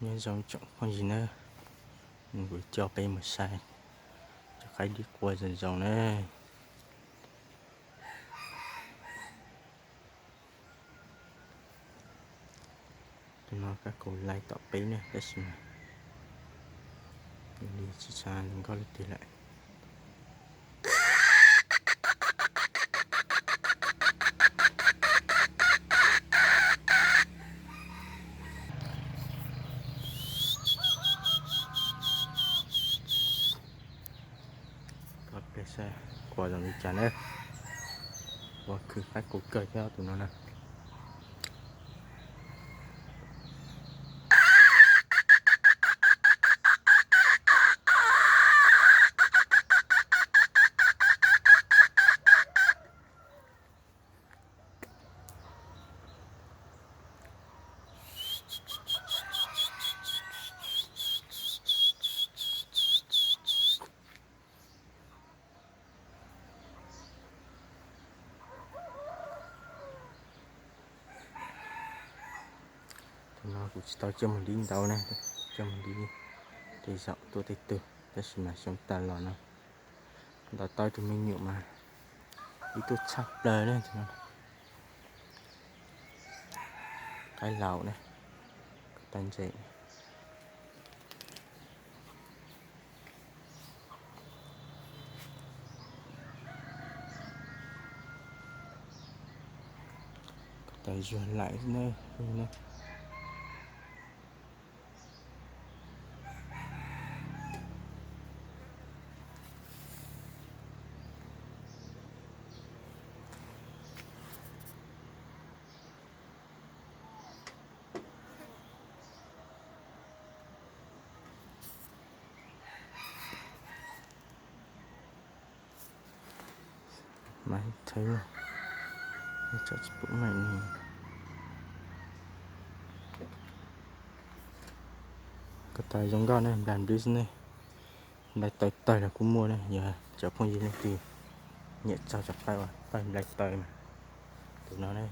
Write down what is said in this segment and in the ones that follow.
Nyob zoo tsoom phooj ywg na, kuv coj peb mus saib cov qaib dib qua zoo zoo na. Tus no kab kaus lais tom peb na, tab sis mas li tsis tshua zoo nkauj li twg lawm. Ua zoo li cas na, ua khwv qaib qus kawg thiab tus no na. Tus no kuv tsis tau coj mus dib ntau na, coj mus dib tej zaum tuaj tej tug, tab sis mas xyoo tas los no ntaus tau ib tug me nyuam mas ib tug tshaj plaws ne. Qaib laus ne, ko taw ntse, ko taw zuag laim ne. Mas thawj, tsis pum meej ne. Ko taw zoo nkauj ne, nplai nplwb xwb ne. Nplai taw tawg los kuj muaj ne, yog cov phooj ywg leej twg nyiam txog cov qaib uas paib nplai taw mas tus no ne.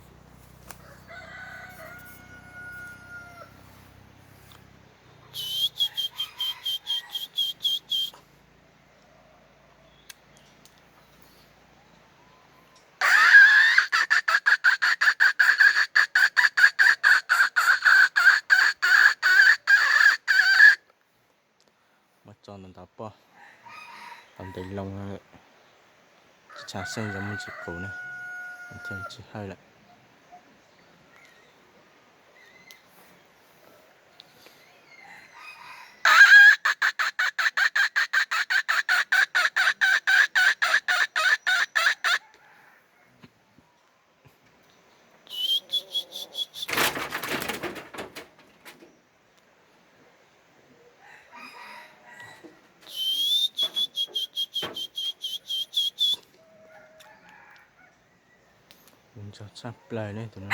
Muab tso ntawm ntawd poj, tau ntev loo lawm, tsis tshua xeeb zoo muaj ntsis qus ne, thiaj tsis hawj lawm. Ntxog tshaj plaws ne tus no.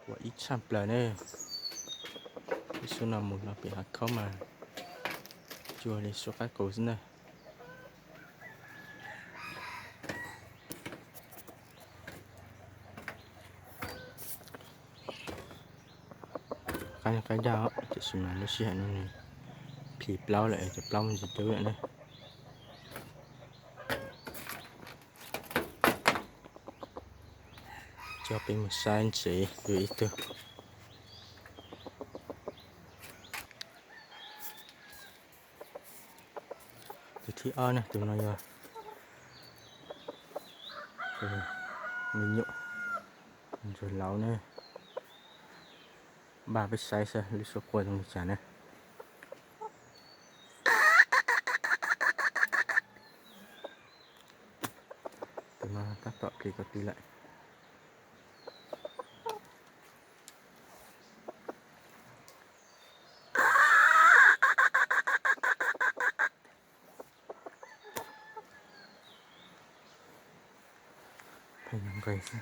Ua ib tshaj plaws ne. Ib suab no mus no pem hav khaub mas cuag li suab qaib qus xwb na. Qaib, qaib daj, tiam sis mas lub sij hawm no nws plhis plaub lawm, cov plaub muaj ntsis dub lawm ne. Coj peb mus saib ntsev dua ib tug. Tus thib ob ne, tus no yog me nyuam ntsuag laus ne. Npaj peb saib saib lub suab qua zoo li cas ne. Tus no tab tom plis ko tw lawm. Pheej nqis xwb.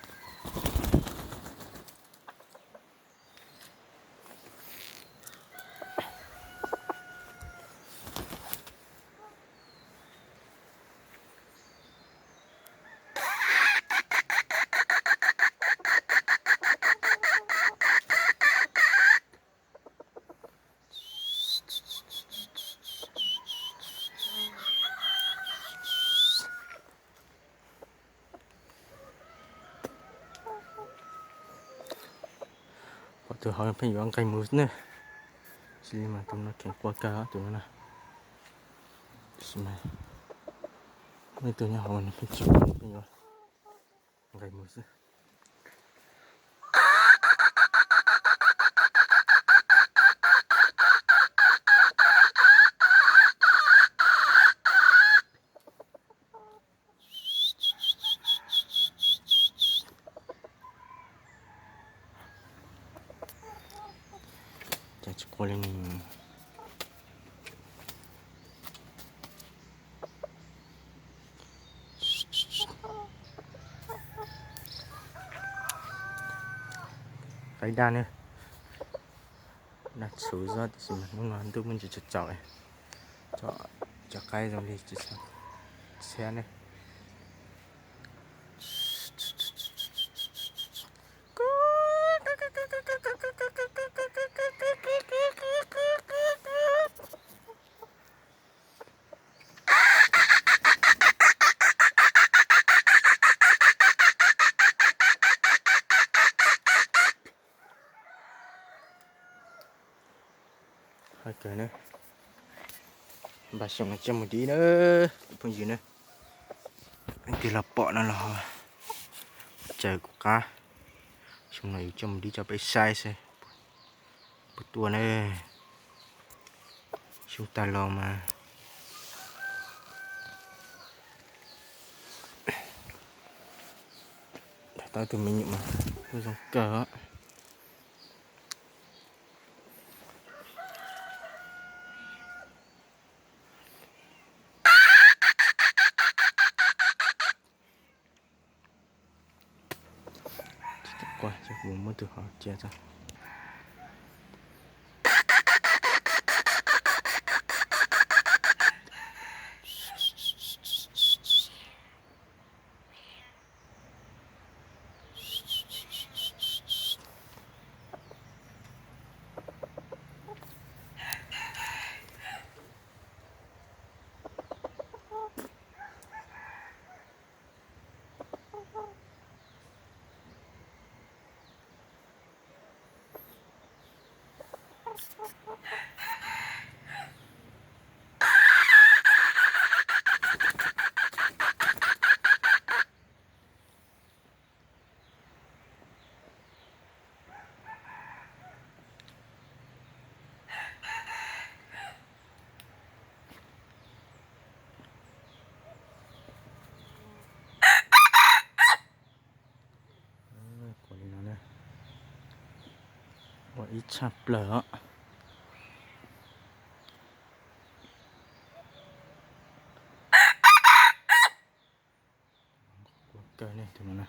Tus hauv pheej yuav nqes mus ne. Sis li mas tus no kheev qua kawg tus no na. Sis mas muaj ib tug nyob hauv no pheej tso, pheej yuav nqes mus xwb. Cas tsis qua li ne. Qaib daj ne. Daj txhuv zoj tiam sis mas hnub no ntuj muaj ntsis tsaus tsaus, cov qaib zoo li tsis txhiab ne. Hais kawg ne, npaj xyoo no coj mus dib na, phooj ywg na. Leej twg los pom no los caw kuv qab, xyoo no yuav coj mus dib rau peb saib seb puas tuaj na. Xyoo tas los mas tau tus me nyuam mas kuj zoo kawg. Muab tus hov cia tso. Ua li no, ua ib tshaj plaws os. Ua kawg ne tus no na.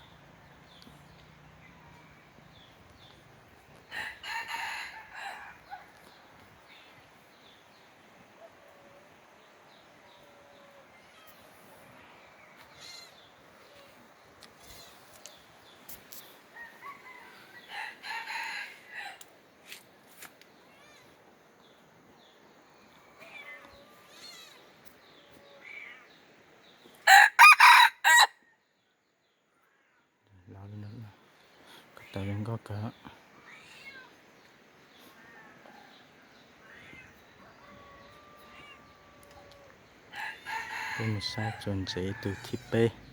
Ko taw zoo nkauj kawg. Peb mus saib txuas ntxiv tus thib peb.